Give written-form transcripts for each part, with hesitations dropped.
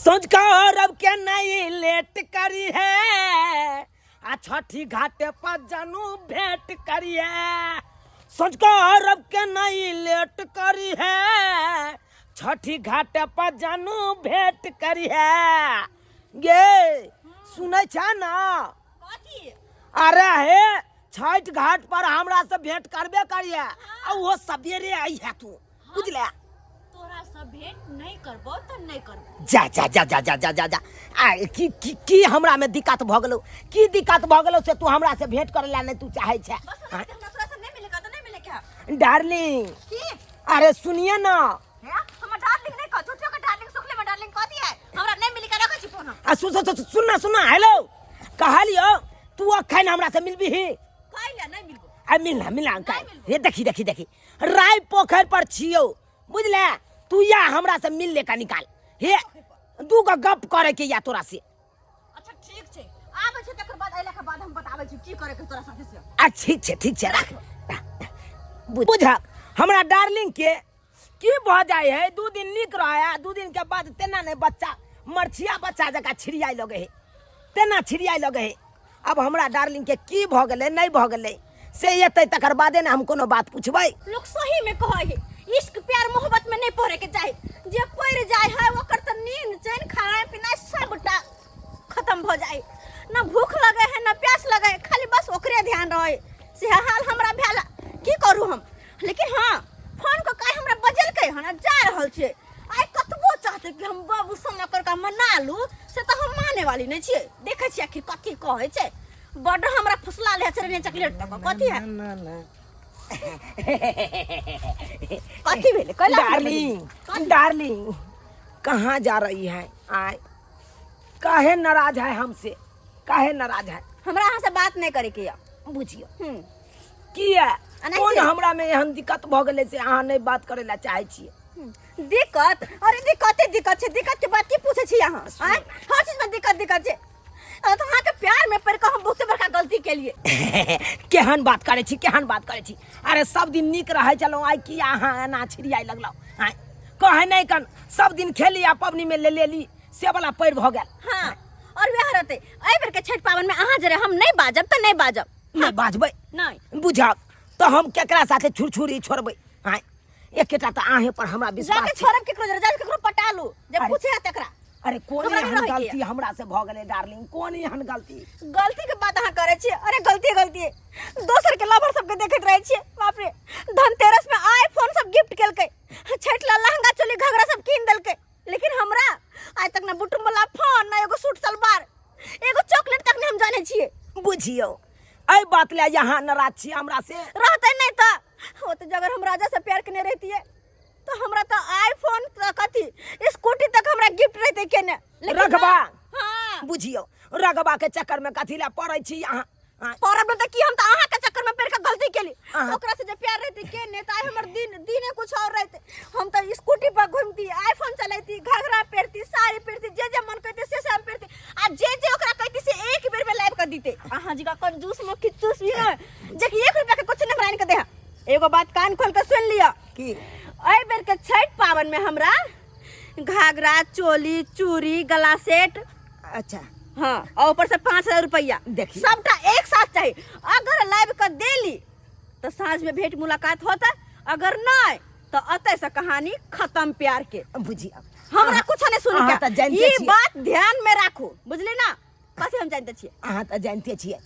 सोझका अरब के नहीं लेट करी है आ छठी घाटे पर जानू भेंट करी है। सोझका अरब के नहीं लेट करी है, छठी घाटे पर जानू भेंट करी है। गे सुनै छ ना? कथी? अरे हे छठ घाट पर हमरा से भेंट करबे करिए आ वो सवेरे आई है तू, बुझले? तोरा से भेंट नहीं करबो त नहीं करबो। जा जा जा जा जा जा जा जा। आ की की की हमरा में दिक्कत भ गेलो? की दिक्कत भ गेलो से तू हमरा से भेंट करे ला नहीं तू चाहे छे? बस हमरा हमरा तोरा से नहीं मिले का त नहीं मिले क्या? डार्लिंग। की? अरे सुनिए ना। हे हमर डार्लिंग नहीं कह, झूठो के डार्लिंग सुखले में डार्लिंग कह दिया है। हमरा नहीं मिले का रखै छी फोन। आ सुन सुन सुन, सुन ना, सुन ना, हेलो। कहलियो तू अखन हमरा से मिलबी ही? काहे नहीं मिलबो? आ मिलना मिलना नहीं काहे? मिलबो। हे देखी देखी देखी राय पोखर पर छियो, बुझले? तू या हमरा से मिल ले का निकाल। हे दू गो गप करे के या तोरा से। अच्छा ठीक छै, आबै छै तकर बाद अइला के बाद हम बताबै छी की करे के तोरा साथे से। आ ठीक छै ठीक छै राख। बुझक हमरा डार्लिंग के की भऽ जाइ है, 2 दिन नीक रहे आ 2 दिन के बाद तेना ने बच्चा मरछिया बच्चा जकाँ छिड़ियाइ लगे है, तेना छिड़ियाइ लगे है। अब हमरा डार्लिंग के की भऽ गेलै नहीं भऽ गेलै से एतै तकर बादे ने हम कोनो बात पुछबै। लोग सही में कहै है इश्क प्यार मोहब्बत में नहीं पड़े के चाही, जे पड़ जाए है ओकर त नींद चैन खाना पीना सबटा खत्म भ जाए, ना भूख लगे है ना प्यास लगे है, खाली बस ओकरे ध्यान रहे। से हाल हमरा भेल, की करू हम? लेकिन हाँ फोन को काहे हमरा बजलकै हन, जा रहल छै। आइ कतबो चाहते कि हम बाबू सोना करके मना लू से त हम माने वाली नहीं छियै। देखै छियै आखिर कथी कहै छै। बड हमरा फुसला ले छै रे चॉकलेट तक कथी है? ना, ना। कथी भेलै? कैला डार्लिंग, डार्लिंग कहाँ जा रही है? आय काहे नाराज है हमसे, काहे नाराज है? हमरा अहाँ से बात नहीं करे के या। बुझियो। किया? अनाहिते। कोन हमरा में एहन दिक्कत भ गेलै से अहाँ नहीं बात करे ला चाहे छियै? दिक्कत? अरे दिक्कते दिक्कत छै, दिक्कत के बात की पूछे छी अहाँ? आँय? हर चीज में दिक्कत दिक्कत छै। तो अहाँ के प्यार में पड़ के हम बहुते बड़का गलती केलिए। केहन बात करे छी, केहन बात करे छी? अरे सब दिन नीक रहे छलहुँ, आइ किया अहाँ एना छिड़ियाइ लगलहुँ? आँय? कहे नहीं कन सब दिन खेली आ पबनी में ले लेली से वाला पैर भ गेल। हाँ, और वएह रहतै। एहि बेर के छठि पाबनि में अहाँ जरे हम नहीं बाजब त नहीं बाजब। नहीं बाजबै? नहीं। बुझब त हम केकरा साथे छुरछुरी छोड़बै? आँय? एकेटा त अहें पर हमरा विश्वास जाके छै। छोड़ब केकरो जरे, जाके केकरो पटा लू, जे अरे। पूछे है तकरा। अरे कोन हमरा एहन रहै के गलती हमरा से भ गेलै डार्लिंग, कोन एहन गलती? गलती के बात अहाँ करै छियै? अरे गलती गलती दोसर के लवर सबके देखैत रहै छियै। बाप रे, धनतेरस में आईफोन सब गिफ्ट केलकै, छठि ला लहंगा चोली घघरा सब कीन देलकै, लेकिन हमरा आइ तक ना बुटुम वाला फोन ना एगो सूट सलवार एगो चॉकलेट तक नहीं हम जाने छियै। बुझियौ एहि बात ले यहाँ नाराज छी हमरा से? रहतै नहीं त ओ तो अगर हम राजा से प्यार केने रहतियै तो हमरा तो आईफोन त कथी स्कूटी तक हमरा गिफ्ट रहते केने। लेकिन रघबा। हाँ। बुझियौ रघबा के चक्कर में कथी ला पड़ै छी अहाँ? हाँ। पड़ब त की हम त अहाँ के चक्कर में पड़ के गलती केली। अहाँ। ओकरा से जे प्यार रहते केने त आइ हमर दिन दिने कुछ और रहते। हम त स्कूटी पर घूमती, आईफोन चलैती, घघरा पहिरती, साड़ी पहिरती, जे जे मन कहते से से हम पहिरती आ जे जे ओकरा कहती से एक बेर में लाइव कर दीते। अहाँ जी का कंजूस में किचूस भी है जे कि 1 रुपया के कुछ नहीं हमरा आनि के दे। एगो बात कान खोल के सुन लिया की? एहि बेर के छठि पाबनि में हमरा घाघरा चोली चूड़ी गला सेट, अच्छा हाँ, और ऊपर से 5000 रुपया देखिए। सबटा एक साथ चाहिए। अगर लाइव के देली तो साँझ में भेंट मुलाकात होता, अगर नहीं तो अतः से कहानी खत्म प्यार के। बुझिए हमरा कुछ नहीं सुन अहाँ के। तऽ जानिते ई छियै। बात ध्यान में राखू, बुझली ना? कथी हम जानते छियै? अहाँ तऽ जानते छियै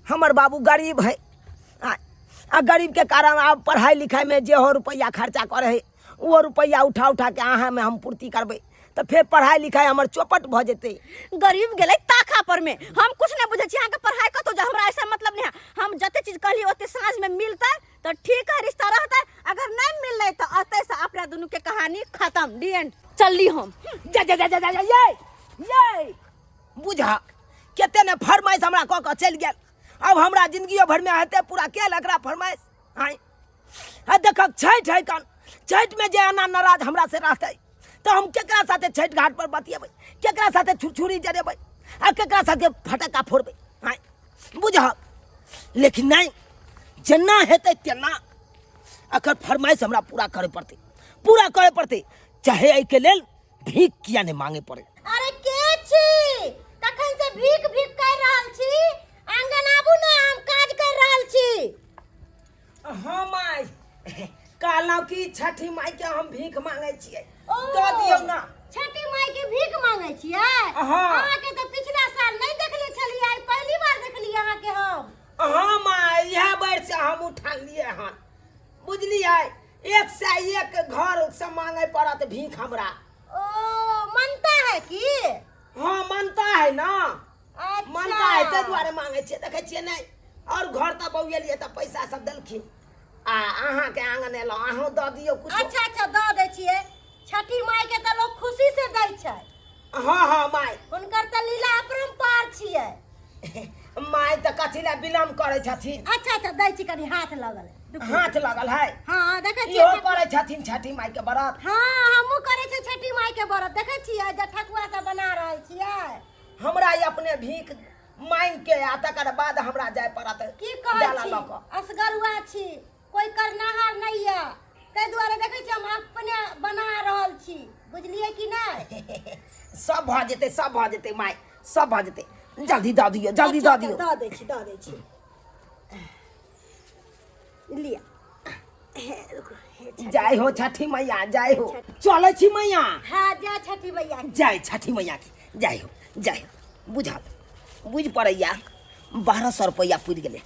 हमर बाबू गरीब है आ गरीब के कारण आब पढ़ाई लिखाई में जे हो रुपया खर्चा करे है वो रुपया उठा उठा के अहाँ में हम पूर्ति करबै तऽ फेर पढ़ाई लिखाई हमर चौपट भऽ जेतै। गरीब गेलै ताखा पर में, हम कुछ नहीं बुझै छी। अहाँके पढ़ाई कतौ जा, हमरा ऐसा मतलब नहीं है। हम जते चीज कहली ओते साँझ में मिलतै तो ठीक है, रिश्ता रहतै, अगर नहीं मिललै तो अतै से अपना दुनू के कहानी खत्म, दी एंड। चलली हम। जा जा जा जा जा, जा, ये ये बुझा कते ने फरमाइश हमरा कऽ कऽ चलि गेल। अब हमरा जिंदगियो भर में हेतै पूरा केल एकरा फरमाइश? आँय आ देखक छठि है कन, छठि में जे एना नाराज हमरा से रहतै तऽ हम केकरा साथे छठि घाट पर बतियेबै, केकरा साथे छुरछुरी जरेबै आ केकरा साथे फटक्का फोड़बै? आँय बुझह। लेकिन नहीं, जेना हेतै तेना एकर फरमाइश हमरा पूरा करे पड़तै, पूरा करे पड़तै, चाहे एहिके लेल भीख किया नहि मांगे पड़े। अरे के छी तखन से भीख भीख कर रहल छी? आंगन आबू ने, हम काज कर रहल छी। हाँ माय, कहलहुँ कि छठी माय के हम भीख मांगे छियै, दऽ दियौ ना। छठी माय के भीख मांगे छियै? हाँ। अहाँ के तऽ पिछला साल नहीं देखले छलियै, आइ पहली बार देखलियै अहाँ के हम। हाँ माय, इएह बेर से हम उठलियै हन, बुझलियै? एक से एक घर से मांगे पड़त भीख हमरा। ओ मनता है की? हाँ मनता है ना। अच्छा। मनता है ताहि दुआरे मांगे छियै, देखै छियै नहि? और घर तऽ बौएलियै तऽ पैसा सब देलखिन, आ अहाँके आंगन एलहुँ, अहूँ दऽ दियौ कुछो। अच्छा अच्छा, दऽ दै छियै। छठी माय के तऽ लोग खुशी से दै छै। हाँ हाँ माय, हुनकर तऽ लीला अपरम्पार छियै। माय तऽ कथी लए विलम्ब करै छथिन? अच्छा अच्छा, दै छी, कनी हाथ लगल है। हाथ लगल है? हाँ, देखै छियै। इहो करै छथिन छठी माय के व्रत? हाँ, हमहूँ करै छियै छठी माय के व्रत। देखै छियै जे ठकुआ सब बना रहल छियै। हमरा ई अपने भीख मांगि के आ तकर बाद हमरा जाय पड़त। की कहै डाला छी? लऽ कऽ। असगरुआ छी, कोई करनाहार नहीं है, ताहि दुआरे देखै छी हम अपने बना रहल छी, बुझलियै कि नहि? सब भऽ जेतै, सब भऽ जेतै माय, सब भऽ जेतै। जल्दी दऽ दियौ, जल्दी दऽ अच्छा, दियौ। दऽ दै छी, दऽ दै छी, लिअ। हे, रुकू, हे, छठी। जय हो छठी मैया, जय हो। चलै छी मैया। हाँ, जय छठी मैया की। जय छठी मैया की जय हो, जय हो। बुझल बुझि पड़ैया 1200 रुपैआ पुरि गेलै,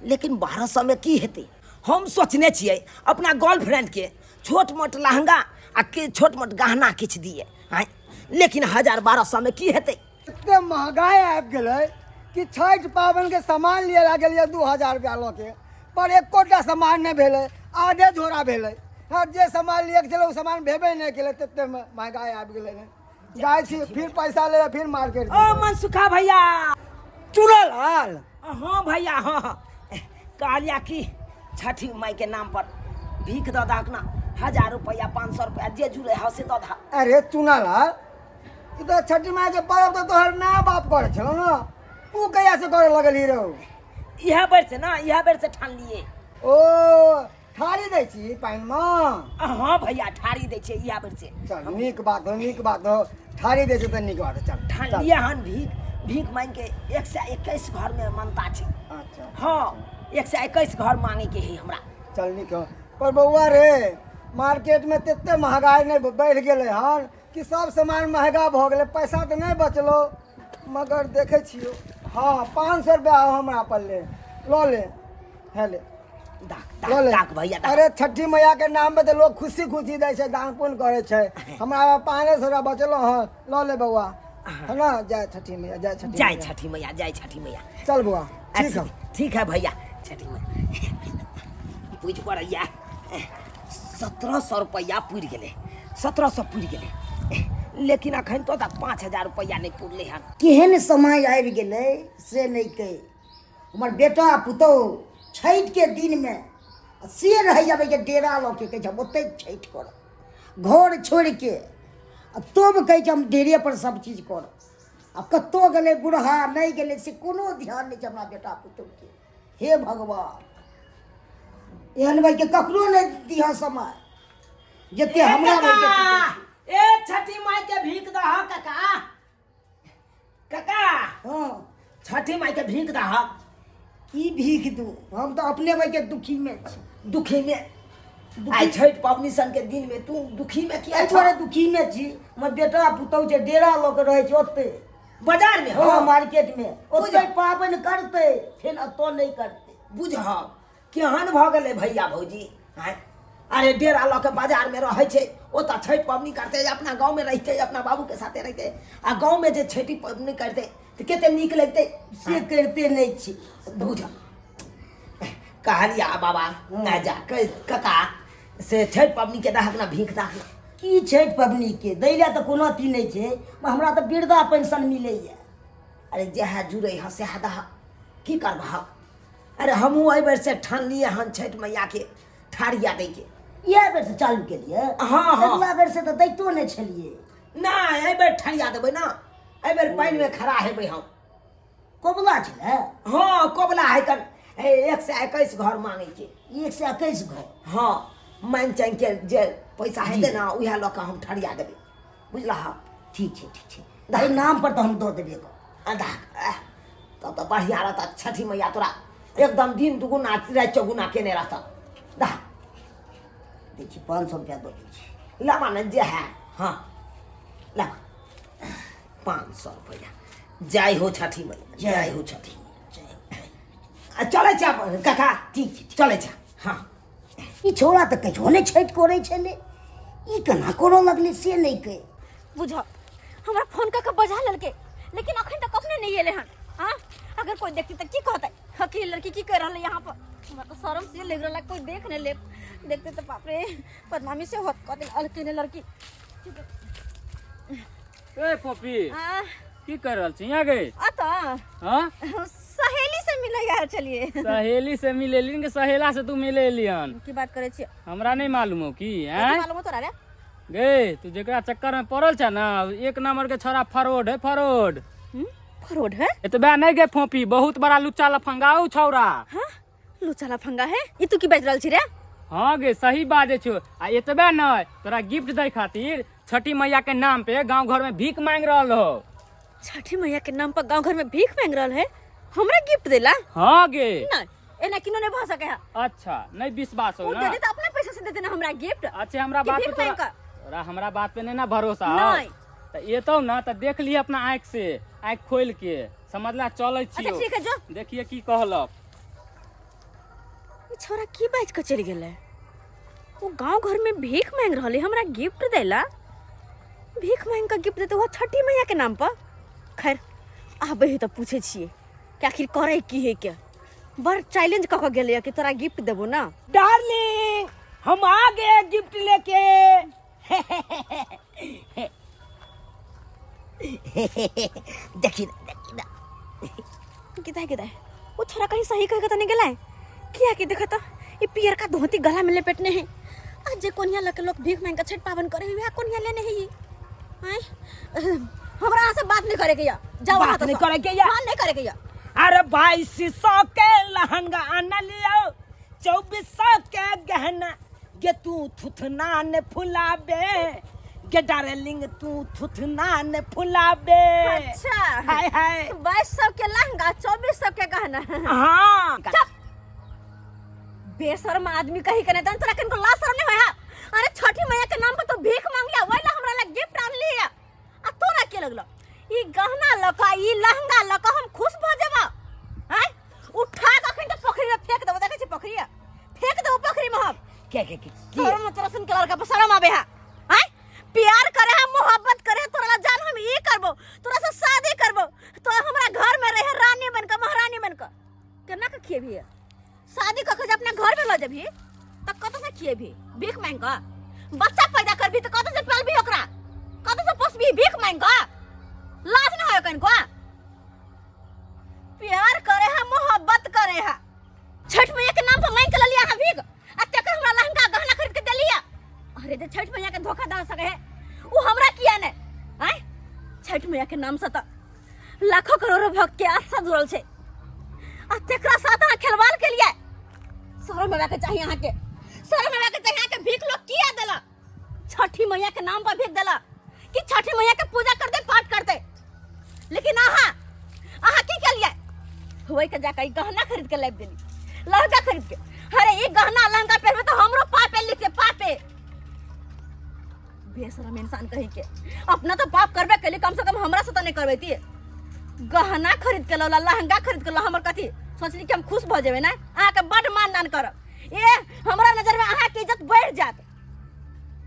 लेकिन 1200 मे की हेतै? हम सोचने छियै अपना गर्लफ्रेंड के छोट मोट लहंगा आ के छोट मोट गहना किछु दिए आँय, लेकिन 1000-1200 मे की हेतै? एते महगाई आबि गेलै कि छठि पाबनिके सामान लिए लए गेलियै 2000 रुपया लऽ के, पर एकोटा सामान नहि भेलै, आधे झोरा भेलै। हँ, जे सामान लिएके छलै ओ सामान भेबे नहि केलै, तते महगाई आबि गेलै ने। जाइ छी फिर पैसा ले फिर मार्केट। ओ मनसुखा भैया। चुनल हाल। हाँ भैया, हाँ हाँ, कहलिया कि छठी माई के नाम पर भीख दऽ दहक ना, 1000 रुपया 500 रुपया जे जुड़े हौ से दऽ दहक। अरे चुनल हाल, ई तऽ छठी माई के पर्व तऽ तोहर माय बाप करै छलौ ने, तू कहिया से करे लगलही रौ? इएह बेर से ना, इएह बेर से ठानलिए। ओ ठारी दै छी पानिमे? हाँ भैया, ठारी दै छियै इएह बेर से। चल नीक बात हो, नीक बात हो, ठारी दै छै तऽ नीक बात हो, चल चल। ठानलिए हन भीख, भीख मांगि के 121 घर में मनता छै। अच्छा। हाँ, 121 घर मांगे के है हमरा। चल नीक हो। पर बौआ रे, मार्केट में तते महगाई नहि बढ़ि गेलै हन कि सब सामान महगा भऽ गेलै, पैसा तऽ नहि बचलो, मगर देखै छियौ। हाँ, 500 रुपया हमरा पर ले, लऽ ले, हे ले। डाक लऽ ले। डाक भैया, डाक। अरे छठी मैया के नाम पे तऽ लोग खुशी खुशी दै छै, दान पुण्य करै छै। हमरा 500 रुपया बचलो हँ, लऽ ले बौआ, है ना? जय छठी मैया, जय छठी जय मैया। छठी मैया, जय छठी मैया। चल बौआ, ठीक है। ठीक है भैया। छठी मैया बुझि पड़ैया 1700 रुपैआ पुरि गेलै, 1700 पुरि गेलै, लेकिन अखन तो तक 5000 रुपैआ नहि पुरलै हन। केहन समय आबि गेलै से नहि कहि, हमर बेटा पुतहु छठिके दिनमे से रहैया के डेरा लऽ के कहै छै हम ओतहि छठि करब, घर छोड़िके, आ तब कहै छै हम डेरे पर सब चीज करब। आ कतहु गेलै बूढ़ा नहि गेलै से कोनो ध्यान नहि छै हमरा बेटा पुतहुके। हे भगवान, एहन भाइके ककरो नहि दिहऽ समय जते हमरा भाइके। ए छठी माई के भीख दह काका, काका। हाँ। छठी माई के भीख दह। की भीख दू, हम तऽ अपने भाइके दुखी में छी। दुखी में? आइ छठि पबनी सन के दिन में तू दुखी में किया? एहि दुआरे दुखी में छी, हमर बेटा पुतहु छै डेरा लऽ के रहै छै ओते बाजार में। हाँ, मार्केट में ओते पाबनि करतै, फेर एतऽ नहि करतै। बुझह केहन भऽ गेलै भैया भौजी आँय? अरे डेरा लऽ के बाजार में रहै छै, ओतऽ छठि पबनी करतै, अपना गाँव में रहितै, अपना बाबू के साथे रहितै आ गाँव में जे छठि पबनी करतै तऽ कते नीक लगतै। से करिते नहि छी। बुझ कहलिया बाबा ना जा कका से छठि पबनी के दहक ना भीख दहक ना। की छठि पबनी के दै लए तऽ कोनो अथी नहि छै, हमरा तऽ वृद्धा पेंशन मिलैया। अरे जएह जुड़ै हँ सएह दहक, की करबहक? अरे हमहूँ एहि बेर से ठानलियै हन छठि मैया के ठारिया दैके। इएह बेर से चालू केलियै? हाँ, हाँ। अगिला बेर से तऽ दैतो नहि छलियै। नहि, एहि बेर ठरिया देबै ना, एहि बेर पानिमे खड़ा हेबै हम। कोबला छलै? हाँ कोबला है कन 121 घर मांगे के। 121 घर? हाँ, मांगि चांगि के जे पैसा हेतै ना उएह लऽ कऽ हम ठरिया देबै। बुझलह। ठीक छै, ठीक छै, एहि नाम पर तऽ हम दऽ देबे कर। तब तऽ बढ़िआँ रहता। छठि मैया तोरा एकदम दिन दुगुना राति चौगुना केने रहता। दा दै छी, 500 रुपया दऽ दै छी। लाबा ने जे है। हाँ, लाबा 500 रुपया। जय हो छठि मैया, जय हो छठि मैया, जय हो। चलै छै काका? ठीक छै, चलै छै। हाँ, ई छौड़ा तऽ कहियो नहि छठि करै छलै, ई केना करऽ लगलै से नहि कहि। बुझ, हमरा फोन कऽ के बजा लेलकै, लेकिन अखन तक अपने नहि एलै हन। हाँ, अगर कोई देखती तऽ की कहतै? हाँ, कि लड़की की कर रहल है यहाँ पर? हमरा तो शर्म से लग रहा है, कोई देख नहीं ले। देखते तो बाप रे, बदनामी से होत। कहते अकेले लड़की। ए पपी। आ, की कर रहल छी यहाँ गे? अतः हाँ, सहेली से मिले यार चलिए। सहेली से मिले लिन के सहेला से तू मिले एलियन? की बात करे छी? हमरा नहीं मालूम हो की? कथी? हैं, मालूम हो तोरा रे? गे, तू जेकरा चक्कर में पड़ल छ ना, एक नंबर के छोरा फरोड है, फरोड। फरोड है? एतबे नहीं गे फोपी, बहुत बड़ा लुच्चा लफंगा उ छौरा। हाँ, लुच्चा लफंगा है? ई तू की बाजि रहल छी रे? हाँ गे, सही बाजे छो। आ एतबे नहीं, तोरा गिफ्ट दे खातिर छठी मैया के नाम पे गांव घर में भीख मांग रहल हो। छठी मैया के नाम पर गांव घर में भीख मांग रहल है हमरा गिफ्ट देला? हाँ गे। नहीं, एना किनो नहीं भऽ सके है। अच्छा, नहीं विश्वास हो? वो ना दे दे तो अपना पैसा से दे देना हमरा गिफ्ट। अच्छा, हमरा कि बात पे भीख तोरा मांग कऽ? तोरा हमरा बात पे नहीं ना भरोसा हो? नहीं। तो एतौ ना तो देख लिहे अपना आँख से, आँख खोल के समझला। चलै अच्छा, छियौ। ठीक है, जो। देखिए की कहलक। ई छोरा की बाजि कऽ चलि गेलै? ओ गांव घर में भीख मांग रहल है हमरा गिफ्ट देला। भीख मांग कऽ गिफ्ट देते, वो छठी मैया के नाम पर। खैर, आबै है तऽ पूछै छियै कि आखिर करै की है के। बड़ चैलेंज कऽ कऽ गेलै कि तोरा गिफ्ट देबो ना। डार्लिंग, हम आ गए गिफ्ट लेके। देखी ना, देखी ना। किदा किदा, वो छोरा कहीं सही कह के तो नहीं गेलै? किया कि देखा तो ये पियर का धोती गला में लपेटने है। आज जे कोनिया लके लोग भीख मांग के छठ पावन करे, वह कोनिया लेने है ये। आय, हमरा अहाँ से बात नहीं करे के या। जाओ अहाँ बात तो नहीं सब। करे के या? हाँ, नहीं करे के या। अरे 2200 के लहंगा आना लियो, 2400 के गहना गे, तू थुथना ने फुलाबे गे डार्लिंग, तू थुथना ने फुलाबे। अच्छा। हाय हाय। 2200 के लहंगा, 2400 के गहना? हाँ। चुप, बेशर्म आदमी कहीं के नहीं। तोरा कनको लाज शर्म नहीं होया? अरे, छठी मैया के नाम पर तो भीख मांग लिया, वही ला हमरा ला गिफ्ट आन लिया। आ तोरा के लगलो ई गहना लका, ई लहंगा लका हम खुश भ जेबा? हैं, उठा के अखन त पोखरी में फेंक देबो। देखै छी पोखरी, फेंक देबो पोखरी में हम। क्या क्या क्या? शर्म तोरा सुन के लड़का पर शर्म आबे है? हैं, प्यार करे है, मोहब्बत करे है, तोरा ला जान हम ई करबो, तोरा से शादी करबो, तो हमरा घर में रहे रानी बन के, महारानी बन के। केना के खिएबही? शादी कऽ के जे अपना घर में लऽ जेबही तऽ कतऽ से खिएबही? भीख मांगि कऽ? बच्चा पैदा करबही तऽ कतऽ से पालबही ओकरा, कतऽ से पोसबही? भीख मांगि कऽ? लाज नहि होय कनिको? प्यार करे है, मोहब्बत करे है, छठ मैया के नाम पर मांगि के ललिया है भीख, आ तेकर हमरा लहंगा गहना खरीद के देलिया। अरे, जे छठ मैया के धोखा दऽ सके है उ हमरा किया ने? आय, छठ मैया के नाम से तऽ लाखों करोड़ों भक्त के आस्था जुड़ल छै, आ तेकरा साथ अहाँ खेलवाड़ के लिए। शरम हेबाक चाही अहाँके, शरम हेबाक चाही अहाँके। भीख लोग किया देला? छठी मैया के नाम पर भीख देला कि छठी मैया के पूजा करते, पाठ करते। लेकिन अहाँ अहाँ की केलिए? वही के जाकर ई गहना खरीद के लाबि देली, लहंगा खरीद के। अरे, ई गहना लहंगा पहनबे तो हमरो पापे लिखे, पापे। बेशरम इंसान कहीं के। अपना तो पाप करबे केली, कम से कम हमरा से तो नहीं करबैती। गहना खरीद के लौला, लहंगा खरीद के लौला, हमर कथी सोचली कि हम खुश भऽ जेबै ने, अहाँके बड्ड मान दान करब। ए, हमरा नजर में अहाँके इज्जत बढ़ि जायत,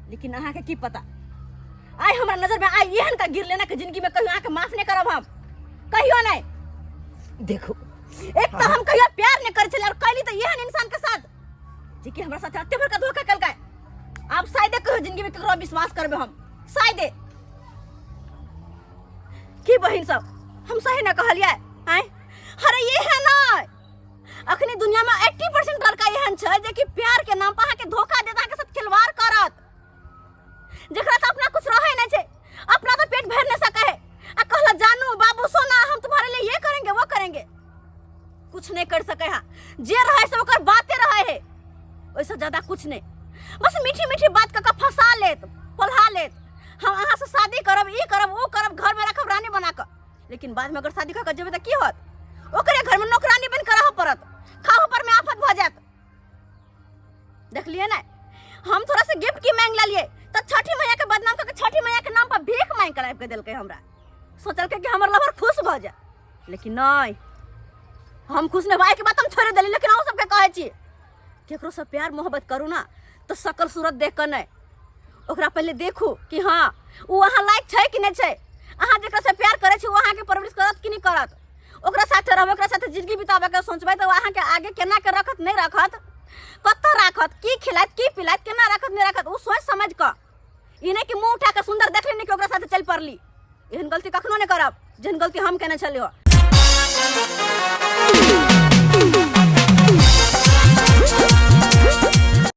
लेकिन अहाँके की पता, आइ हमरा नजर में आइ एहन का गिर लेना कि जिंदगी में कहियो अहाँके माफ नहीं करब हम, कहियो नहीं। देखो, एक तो हम कहियो प्यार नहीं करै छलियै, और कैली तो एहन इंसान के साथ जे कि हमरा साथ एते बड़का धोखा केलकै। आब शायदे कहियो जिंदगी में केकरो विश्वास करबै हम, शायदे। की बहिन सब, हम सही न कहलियै? आँय, अरे ये है ना, अखनी दुनिया में 80% लड़का एहन छै जे कि प्यार के नाम पर अहाँके धोखा देत, अहाँके साथ खिलवाड़ करत, जेकरा तो अपना कुछ रहे नहीं छै, अपना तो पेट भर नहीं सके है, आ कहला जानू बाबू सोना हम तुम्हारे लिए ये करेंगे, वो करेंगे। कुछ नहीं कर सके है। जे रहे से ओकर बाते रहे है, ओइसे ज्यादा कुछ नहीं। बस मीठी मीठी बात कऽ के फंसा लेत, पोल्हा लेत, हम अहाँ से शादी लेकिन बादमे अगर शादी कऽ के जेबै तऽ की होत? ओकरे घरमे नौकरानी बनि कऽ रहऽ पड़त, खाहो पर में आफत भऽ जायत। देखलिए ने, हम थोड़ा सा गिफ्ट की मांग लेलिए तऽ छठी मैया के बदनाम कऽ के छठी मैया के नाम पर भीख मांग कर आबि के देलकै हमरा। सोचलकै कि हमर लवर खुश भऽ जाय, लेकिन नहि, हम खुश नहि। भाई के बात हम छोड़ि देली, लेकिन अहूँ सबके कहै छी, केकरो से प्यार मोहब्बत करू ना तऽ सकल सूरत देख कऽ नहि, ओकरा पहिले देखू कि हाँ ओ अहाँ लायक छै कि नहि छै। अहाँ जकरा से प्यार करै छी ओ अहाँके परवरिश करत कि नहि करत। ओकरा साथे रहबै, ओकरा साथे जिंदगी बिताबैके सोचबै तऽ ओ अहाँके आगे केना के रखत नहि रखत, कतऽ राखत, की खिलायत की पिलायत, केना रखत नहि रखत, ओ सोचि समझि कऽ। ई नहि कि मुँह उठा कऽ सुन्दर देखली नहि कि ओकरा साथे चलि पड़ली। एहन गलती कखनो नहि करब जेहन गलती हम केने छलियै।